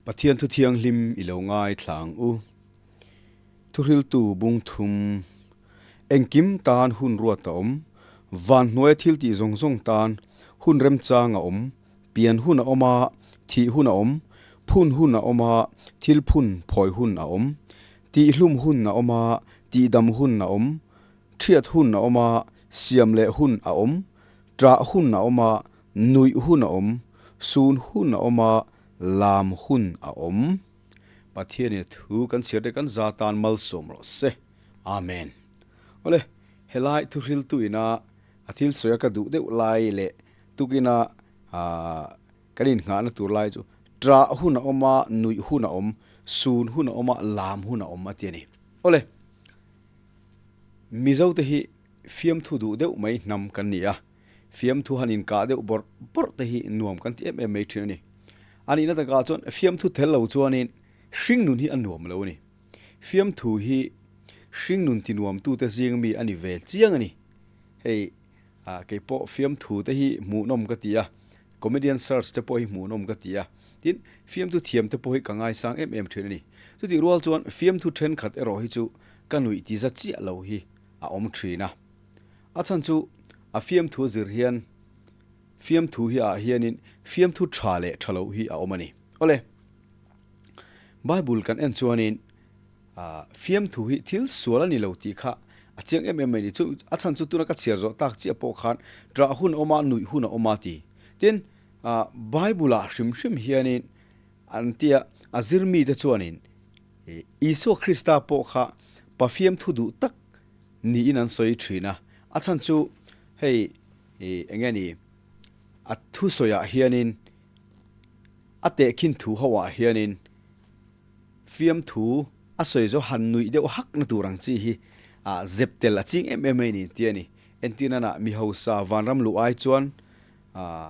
Pathian thu thianghlim i lo ngaithla ang u. Thuhriltu bung thum engkim tan hun ruat a awm, van hnuaia thil tih zawng zawng tan hun remchang a awm, pian hun a awm a, thih hun a awm, phun hun a awm a, thil phun phawi hun a awm, tihhlum hun a awm a, tihdam hun a awm, Thiat hun a awm a, siam leh hun a awm, ṭah hun a awm a, nuih hun a awm, sun hun a awm a, lam hun a awm. Pathianin a thu kan chhiar te kan za tan malsawm rawh se. Amen. Awle, helai thuhriltu ina a thil sawi a ka duh deuh lai leh tukina kan innghahna tur lai chu ṭah hun a awm a, nuih hun a awm, sun hun a awm a, lam hun a awm a ti a ni. Awle. Mizote hi fiamthu duh deuh mai hnam kan ni a, fiamthu han inkah deuh bawrh bawrh te hi nuam kan ti em em mai thin a ni. A nihna takah chuan fiamthu tel lo chuanin hringnun hi a nuam lo a ni. Fiamthu hi hringnun ti nuamtute zing mi a ni ve chiang a ni. Hei kei pawh fiamthu te hi hmuhnawm ka ti a, comedian search te pawh hi hmuhnawm ka ti a, tin fiamthu thiam te pawh hi ka ngaisang em em thin a ni. Chutih rual chuan fiamthu thenkhat erawh hi chu ka nuih ti za chiah lo hi a awm thin a. A chhan chu a fiamthu zir hian fiamthu hi ah hianin fiamthu tha leh tha lo hi a awm a ni. Awle, Bible kan en chuanin fiamthu hi thil sual a ni lo tih kha a chiang em em mai a ni. Chu a chhan chu tuna ka chhiar zawh tak chiah pawh khan ṭah hun a awm a, nuih hun a awm a ti. Tin, Bible ah hrim hrim hianin an tia a zir mite chuanin Isua Krista pawh kha Pafiam thu duh tak niin an sawi thin a. A chhan chu hei eng nge ni a thusawiah hianin a tehkhin thu hoah hianin fiamthu a sawi zo han nuih deuh hak na tur ang chi hi zep tel a ching em em mai ni tih a ni. Entirnana mi hausa vanram luh ai chuan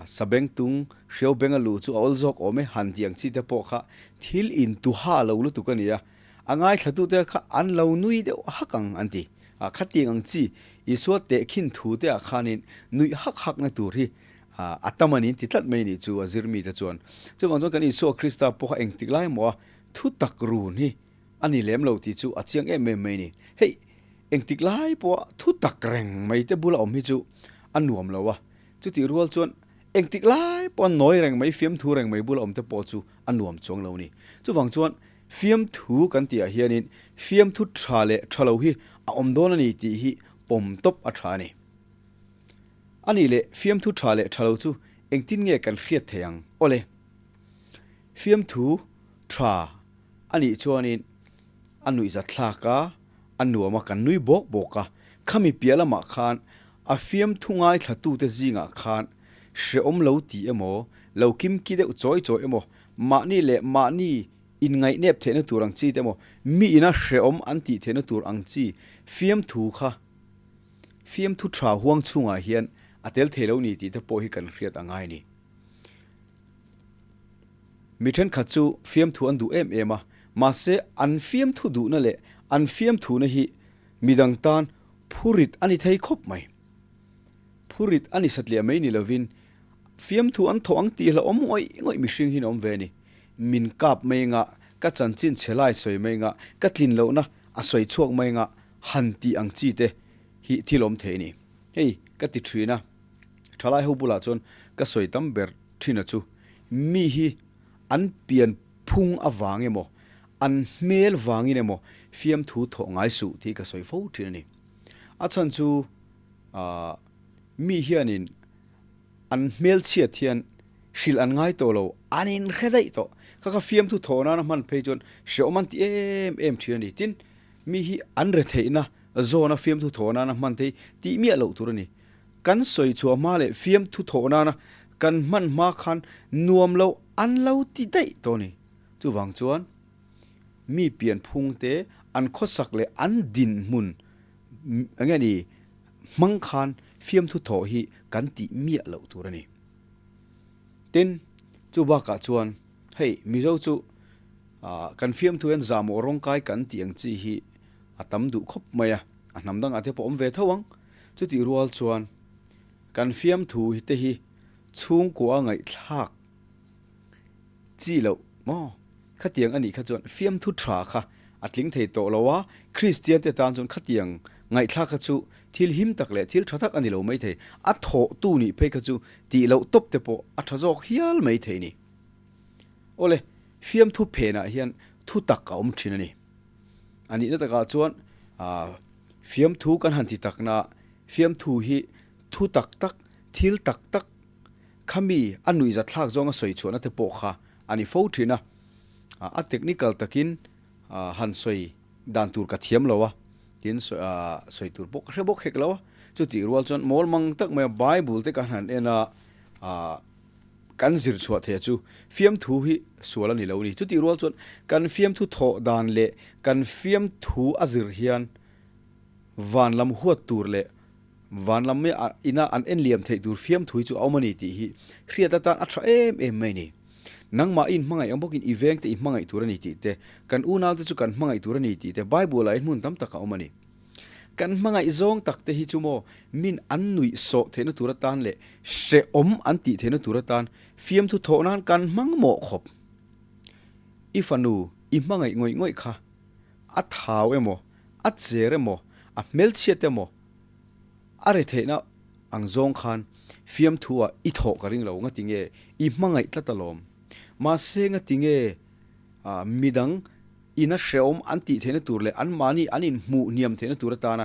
Sabengtung hriau benga luh chu a awl zawk awm e, han tih ang chi te pawh kha thil intuha lo lutuk a ni a, a ngaithlatute kha an lo nui deuh hak ang an ti. Khatiang ang chi Isua tehkhin thu te ah khanin nuih hak hakna tur hi a tam a ni ti tlat mai nih chu a zir mite chuan. Chuvang chuan kan Isua Krista pawh kha engtik lai emaw a thu tak run hi a ni lem lo tih chu a chiang em em mai a ni. Hei engtik lai pawha thu tak reng mai te bula awm hi chu a nuam lo a, Chutih rual chuan engtik lai pawh an nawi reng mai, fiamthu reng mai bula awmte pawh chu a nuam chuang lo a ni. Chuvang chuan fiamthu kan tihah hianin fiamthu tha leh tha lo hi a awm dawn a ni tih hi pawm tawp a tha a ni. A nih leh fiamthu tha leh tha lo chu engtin nge kan hriat thei ang? Awle, fiamthu tha a nih chuanin a nuihzatthlak a, a nuam a, kan nui bawk bawk a, khami piah lamah khan A fiamthu ngaithlatute zingah khan hrehawm lo ti emaw, lo kimki deuh chawi chawi emaw, mahni leh mahni inngaihnep theihna tur ang chi te emaw, mi ina hrehawm an tih theihna tur ang chi fiamthu kha fiamthu tha huang chhungah hian a tel thei lo ni tih te pawh hi kan hriat a ngai ni. Mi thenkhat chu fiamthu an duh em em a, mahse an fiamthu duhna leh an fiamthuna hi midang tan Phurit a ni thei khawp mai. Phurit a ni satliah mai ni lovin fiamthu an thawh ang tih hlauhawm ngawih ngawih mihring hi an awm ve a ni. Min kap mai anga, ka chanchin chhe lai sawi mai anga, ka tlin lohna a sawi chhuak mai anga han tih ang chi te hi thil awm thei a ni. Hei ka ti thin a, thalai ho bulah chuan ka sawi tam ber thin a chu mi hi an pian phung avang emaw, an hmel vangin emaw fiamthu thawh ngai suh tih ka sawi fo thin a ni. A chhan chu mi hianin an hmel chhiat hian hrilh an ngai tawh lo, an inhre daih tawh. Kha kha fiamthu thawh nana hman phei chuan hrehawm an ti em em thin a ni. Tin, mi hi an retheihna zawna fiamthu thawh nana hman te hi tih miah loh tur a ni. Kan sawi chhuah hma leh fiamthu thawh nana kan hman hma khan nuam lo an lo ti daih tawh a ni. Chuvang chuan mi pianphung te an khawsak leh an dinhmun eng nge ni hmang khan fiamthu thawh hi kan tih miah loh tur a ni. Tin, chu bakah chuan hei Mizo chu kan fiamthu hian zahmawh rawngkai kan tih ang chi hi a tam duh khawp mai a, a hnam dangah te pawh awm ve tho ang. Chutih rual chuan kan fiamthu te hi chhungkua ngaihthlak chi loh maw? Khatiang a nih kha chuan fiamthu tha kha a tling thei tawh lo a, Kristian te tan chuan khatiang ngaihthlak kha chu thil him tak leh thil tha tak a ni lo mai thei. A thawhtu nih phei kha chu tih loh tawp te pawh a tha zawk hial mai thei ni. Awle, fiamthu phenah hian thu tak a awm thin a ni. A nihna takah chuan fiamthu kan han ti takna fiamthu hi thu tak tak, thil tak tak, Khami a nuihzatthlak zawnga sawi chhuahna te pawh kha a ni fo thin a, a technical takin han sawi dan tur ka thiam lo a, tin sawi tur pawh ka hre bawk hek lo a, chutih rual chuan mawl mang tak mai a Bible te kan han en a, kan zir chhuah theih chu fiamthu hi sual a ni lo a ni. Chutih rual chuan kan fiamthu thawh dan leh kan fiamthu a zir hian van lam huat tur leh Van lam mai ina an en liam theih tur fiamthui chu a awm a ni tih hi hriat atan a tha em em mai a ni. Nangmah i inhmangaih ang bawkin i vengte i hmangaih tur a ni tih te, kan unaute chu kan hmangaih tur a ni tih te Bible ah hian hmun tam tak a awm a ni. Kan hmangaih zawng tak te hi chu maw min an nuih sawh theihna tur atan leh hrehawm an tih theihna tur atan fiamthu thawh nan kan hmang mawh khawp. I fanu i hmangaih ngawih ngawih kha a thau emaw, a cher emaw, a hmelchhiat emaw, A re theihna ang zawng khan fiamthu ah i thawh ka ring lo, ngati nge i hmangaih tlat alawm. Mahse ngati nge midang ina hrehawm an tih theihna tur leh anmahni an inhmuh hniam theihna tur atana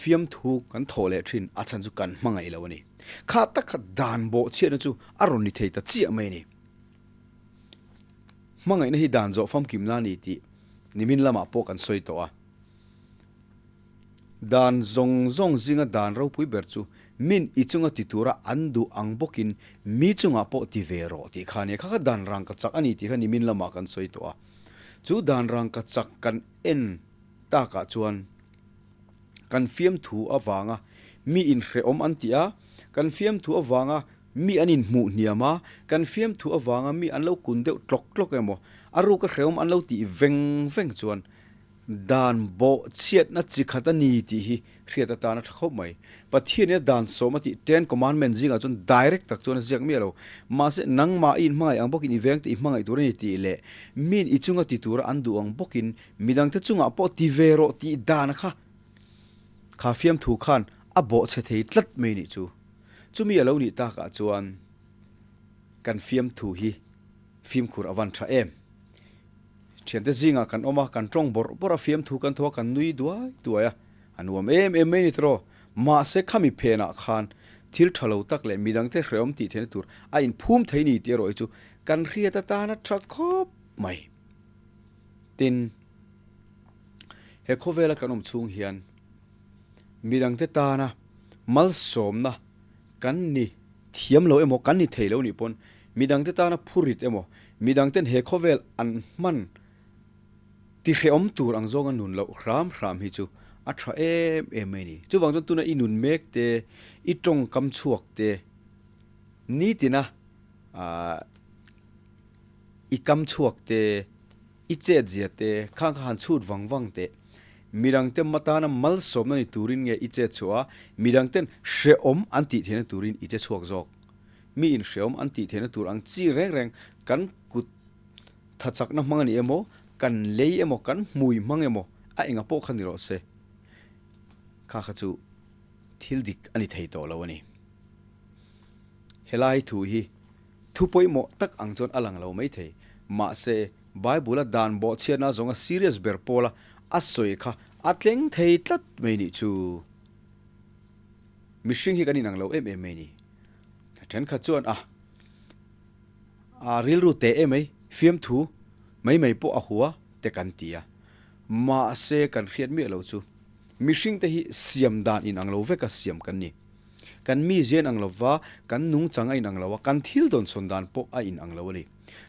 fiamthu kan thawh leh thin a chhan chu kan hmangaih lo a ni. Kha tak kha dan bawh chhiatna chu a rawn ni thei ta chiah mai a ni. Hmangaihna hi dan zawh famkimna a ni tih nimin lamah pawh kan sawi tawh a. Dan zawng zawng zinga dan ropui ber chu min i chunga ti tura an duh ang bawkin mi chungah pawh ti ve rawh tih kha a nia. Kha kha dan rangka chak a ni tih kha nimin lamah kan sawi tawh a. Chu dan rangka chak kan en takah chuan kan fiamthu avanga mi inhrehawm an ti a, kan fiamthu avanga mi an inhmuh hniam a, kan fiamthu avanga mi an lo kun deuh tlawk tlawk emaw, a ruka hrehawm an lo tih veng veng chuan Dan bawh chhiatna chi khat a ni tih hi hriat atan a tha khawp mai. Pathianin a dan sawm a tih Ten Commandment zingah chuan direct tak chuan a ziak miah lo. Mahse, nangmah i inhmangaih ang bawkin i vengte i hmangaih tur a ni tih leh miin i chunga ti tura an duh ang bawkin midangte chungah pawh ti ve rawh tih dan kha kha fiamthu khan a bawh chhe thei tlat mai nih chu. Chumi a lo nih takah chuan kan fiamthu hi fimkhur a van tha em. Thiante zingah kan awm a, kan tawng bawrh bawrh a, fiamthu kan thaw a, kan nui duai duai a, a nuam em em mai a ni tawh. Mahse khami phenah khan thil tha lo tak leh midangte hrehawm tih theihna tur a inphum thei ni tih erawh hi chu kan hriat atana tha khawp mai. Tin, he khawvela kan awm chhung hian midangte tana malsawmna kan ni thiam lo emaw, kan ni thei lo nih pawn midangte tana phurit emaw, midangten he khawvel an hman ti hrehawm tur ang zawnga nun loh hram hram hi chu a tha em em mai a ni. Chuvang chuan tuna i nun mek te, i tawngkam chhuak te, nitina i kam chhuak te, I chet zia te, khang kha han chhut vang vang teh. Midangte matana malsawmna ni turin nge i chet chhuah a, midangten hrehawm an tih theihna turin i che chhuak zawk. Mi in hrehawm an tih theihna tur ang chi reng reng kan kut thachakna hmang a ni emaw, kan lei emaw, kan hmui hmang emaw, a enga pawh kha ni rawh se. Kha kha chu thil dik a ni thei tawh lo a ni. Helai thu hi Thu pawimawh tak ang chuan a lang lo maithei. Mahse, Bible-a dan bawhchhiatna zawnga serious ber pawla a sawi kha a tleng thei tlat mai nih chu. Mihring hi kan inang lo em em mai ni. Thenkhat chuan a a rilru teh em mai, fiamthu mai mai pawh a hua te kan ti a. Mahse, kan hriat miah lo chu mihringte hi siam dan inang lo veka siam kan ni. Kan mizia inang lova, kan nungchang a inang lo a, kan thil dawnsawn dan pawh a inang lo a ni.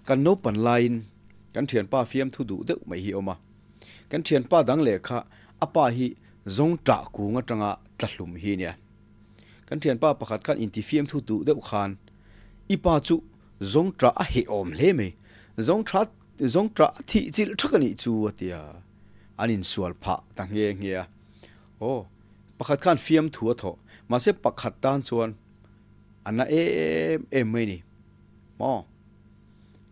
Kan naupan laiin kan thianpa fiamthu duh deuh mai hi a awm a. Kan thianpa dang leh kha a pa hi zawng ṭah kung aṭanga tla hlum hi a nia. Kan thianpa pakhat khan inti fiamthu duh deuh khan i pa chu zawng ṭah a heh awm hle mai, zawng ṭha zawng ṭah a thih chilh ṭhak a nih chu a ti a, an insual phah ta nghe nghe a. Aw. Pakhat khan fiamthu a thawh, mahse pakhat tan chuan a na em em mai ni maw?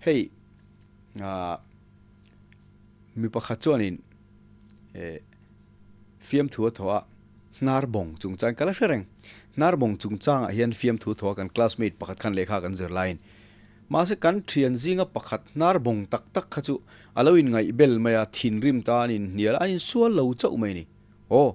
Hei aah. Mi pakhat chuanin fiamthu a thawh a, hnar bawng chungchang ka la hre reng. Hnar bawng chungchangah hian fiamthu thawh a kan classmate pakhat khan lehkha kan zir laiin. Mahse kan thian zinga pakhat hnar bawng tak tak kha chu a lo inngaih bel mai a, thinrim ta an inhnial a, an insual lo chauh mai a ni. Aw,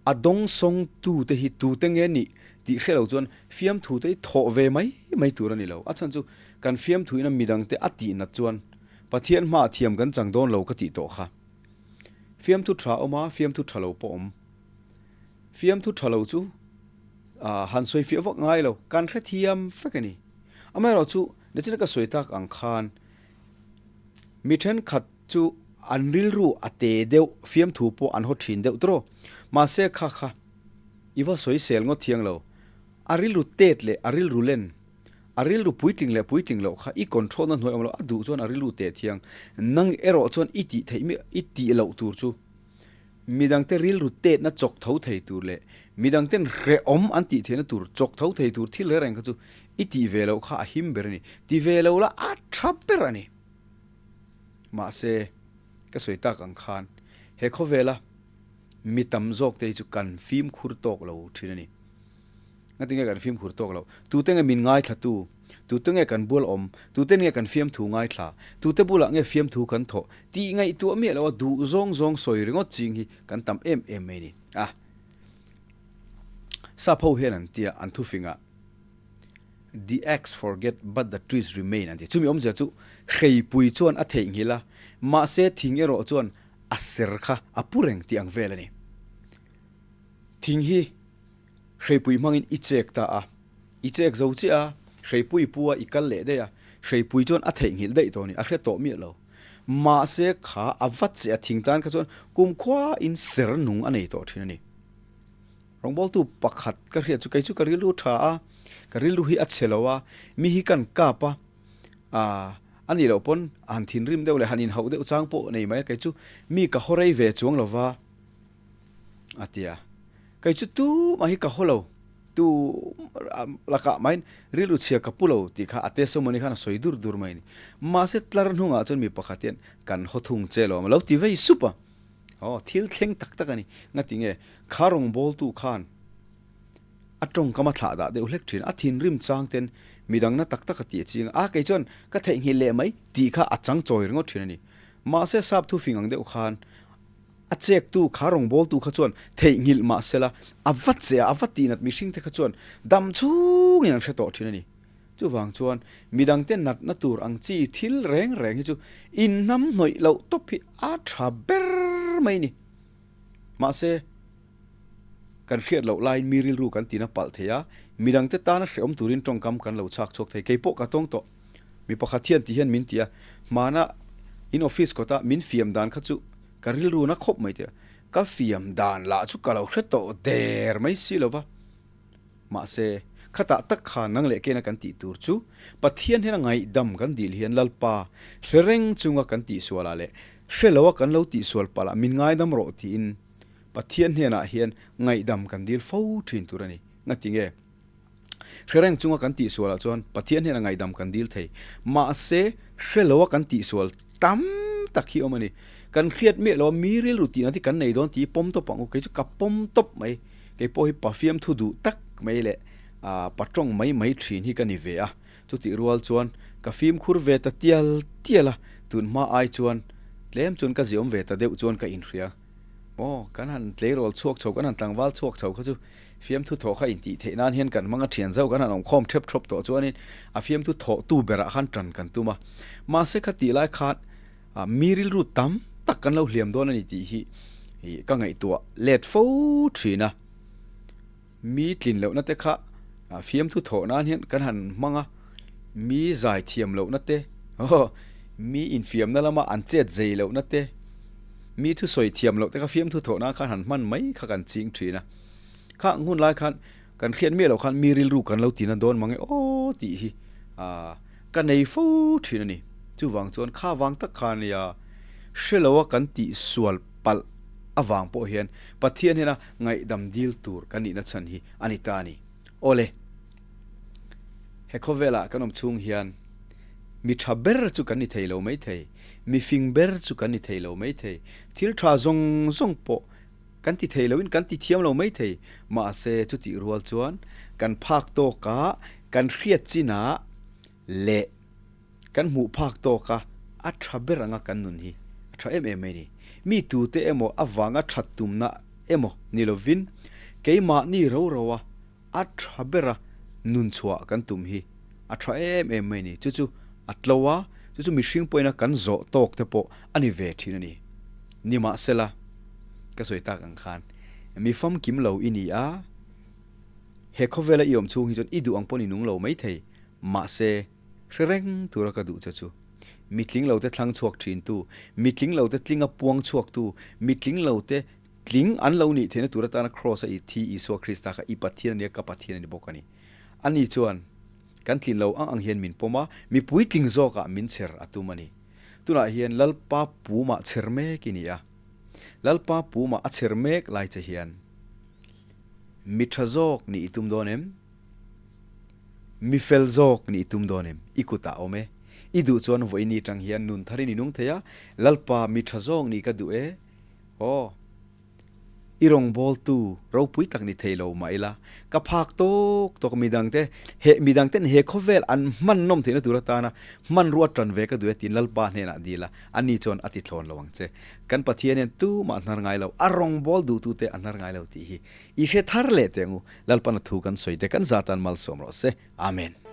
a dawngsawng tute hi tute nge nih tih hre lo chuan fiamthu te hi thawh ve mai mai tur a ni lo. A chhan chu kan fiamthu ina midangte a tih nat chuan Pathian hmaah thiam kan chang dawn lo ka tih tawh kha. Fiamthu tha awm a, fiamthu tha lo pawh awm. Fiamthu tha lo chu han sawi fiah vak ngai lo, kan hrethiam vek a ni. Amaherawhchu, nichina ka sawi tak ang khan mi thenkhat chu an rilru a te deuh, fiamthu pawh an haw thin deuh tawh. Mahse kha kha i va sawi sel ngawt thiang lo. A rilru tet leh a rilru len, a rilru puitling leh puitling loh kha i control na hnuai awm lo, a duh chuan a rilru teh thiang. Nang erawh chuan i tih theih miah, i tih loh tur chu midangte rilru tetna chawk tho thei tur leh midangten hrehawm an tih theihna tur chawk tho thei tur thil reng reng kha chu i tih ve loh kha a him ber a ni. Ti ve lo la a tha ber a ni. Mahse, ka sawi tak ang khan he khawvela mi tam zawk te hi chu kan fimkhur tawk lo thin a ni. Ngatinge kan fimkhur tawk loh? Tute nge min ngaithlatu? Tute nge kan bual awm? Tute nge kan fiamthu ngaithla? Tute bulah nge fiamthu kan thawh? Tih ngaihtuah miah loha duh zawng zawng sawi ringawt ching hi kan tam em em mai ni. A Sap ho hian an tia an thufingah The axe forget but the trees remain an ti. Chumi awmzia chu hreipui chuan a theihnghilh a, mahse thing erawh chuan a ser kha a pu reng tih ang vel a ni. Thing hi Hreipui hmangin i chek ta a, i chek zo chiah a, hreipui pu a i kal leh daih a, hreipui chuan a theihnghilh daih tawh a ni, a hre tawh miah lo. Mahse kha a vat che a thing tan kha chuan kumkhua in ser nung a nei tawh thin a ni. Rawngbawltu pakhat ka hriat chu kei chu ka rilru tha a, ka rilru hi a chhe lo a, mi hi kan kap a, aa a nih loh pawn han thinrim deuh leh han inhauh deuh chang pawh nei mai a, kei chu mi ka haw rei ve chuang lo va. A ti a, Kei chu tumah hi ka haw lo, tu lakah mahin rilru chhia ka pu lo tih kha a testimony khan a sawi dur dur mai a ni. Mahse tlar hnungah chuan mi pakhat hian kan haw thung che lo a lo ti vei sup a. Aw, thil thleng tak tak a ni. Ngati nge, kha rawngbawltu khan a tawngkam a thlah dah deuh hlek thin, a thinrim chang ten midang na tak tak a tih a ching a, a kei chuan ka theihnghilh leh mai tih kha a chang chawi ringawt thin a ni. Mahse sap thufing ang deuh khan A chektu kha rawngbawltu kha chuan theihnghilh mah sela, a va che a, a va tih nat mihring te kha chuan dam chhungin an hre tawh thin a ni. Chuvang chuan midangte natna tur ang chi thil reng reng hi chu inhnamhnawih loh tawp hi a tha ber mai ni. Mahse, kan hriat loh laiin mi rilru kan tina palh thei a, midangte tana hrehawm turin tawngkam kan lo chhak chhuak thei. Keipawh ka tawng tawh. Mi pakhat hian ti hian min ti a, hmana in office kawta min fiam dan kha chu ka rilru na khawp mai tia, ka fiam dan lah chu ka lo hre tawh der mai si lo va. Mahse, khatah tak khan nang leh kena kan tih tur chu Pathian hian a ngaihdam kan dil hian Lalpa hre reng chunga kan tihsualah leh hre loa kan lo tihsual palh ah min ngaidam rawh tiin Pathian hnenah hian ngaihdam kan dil fo thin tur a ni. Ngati nge? Hre reng chunga kan tihsualah chuan Pathian hnenah ngaihdam kan dil thei. Mahse, hre loa kan tihsual tam tak hi awm a ni. Kan hriat miah loa mi rilru tihna hi kan nei dawn tih hi pawm tawp ang u. Kei chu ka pawm tawp mai. Kei pawh hi pafiamthu duh tak mai leh patawng mai mai thin hi ka ni ve a. Chutih rual chuan ka fimkhur ve ta tial tial a, tunhma ai chuan tlem chuan ka ziawm ve ta deuh chuan ka inhria. Aw, kan han tleirawl chhuak chho, kan han tlangval chhuak chho kha chu fiamthu thawh kha intih theih nan hian kan hmang a thian zauh kan han awmkhawm thep thawp tawh chuanin a fiamthu thawhtu berah khan tan kan tum a. Mahse kha tih lai khan mi rilru tam tak kan lo hliam dawn a ni tih hi ka ngaihtuah let fo thin a. Mi tlin lohna te kha fiamthu thawh nan hian kan han hmang a, mi zai thiam lohna te, mi infiamna lama an chet zei lohna te, mi thusawi thiam loh te kha fiamthu thawh nan khan han hman mai kha kan ching thin a. Kha ang hun lai khan kan hriat miah loh khan mi rilru kan lo tina dawn mang e aw tih hi ka nei fo thin a ni. Chuvang chuan kha vang tak kha nia hre loa kan tihsual palh avang pawh hian Pathian hian a ngaihdam dil tur kan nihna chhan hi a ni ta a ni. Awle, he khawvelah kan awm chhung hian Mi tha ber chu kan ni thei lo mai thei, mi fing ber chu kan ni thei lo mai thei, thil tha zawng zawng pawh kan ti thei loin kan ti thiam lo mai thei. Mahse chutih rual chuan kan phak tawka kan hriat chinah leh kan hmuh phak tawka a tha ber anga kan nun hi a tha em em mai ni. Mi tute emaw avanga that tumna emaw ni lovin keimahni ro roa a tha bera nun chhuah kan tum hi a tha em em mai ni. Chu chu a tlo a, chu chu mihring pawhin a kan zawh tawk te pawh a ni ve thin a ni. Nimahsela, ka sawi tak ang khan mi famkim lo i ni a, he khawvela i awm chhung hi chuan i duh ang pawh ni nung lo mai thei, mahse hre reng tura ka duh che chu mitling lo te thlang chhuak thin tu, mitling lo te tlinga puang chhuak tu, mitling lo te Tling an lo nih theihna tur atana Kraws a i thi Isua Krista kha i Pathian a nia, ka Pathian a ni bawk a ni. Ani chuan kan tlin lo ang ang hian min pawm a, mipui tling zawkah min chher a tum a ni. Tunah hian Lalpa pumah chher mek i ni a. Lalpa pumah a chher mek lai che hian mi tha zawk nih i tum dawn em? Mi fel zawk nih i tum dawn em? I kutah awm e. I duh chuan vawiini tang hian nun tharin i nung thei a, Lalpa mi tha zawk nih ka duh e. Aw, i rawngbawltu ropui tak ni thei lo mah ila, ka phak tawk tawk midangte he midangten he khawvel an hman nawm theihna tur atana hmanrua tan ve ka duh e tiin Lalpa hnenah dil a, ani chuan a ti thlawn lo ang che. Kan Pathian hian tumah hnar ngai lo, a rawngbâwl duhtute a hnar ngai lo tih hi i hre thar leh teh ang u. Lalpan a thu kan sawi te kan zatan malsawm rawh se. Amen.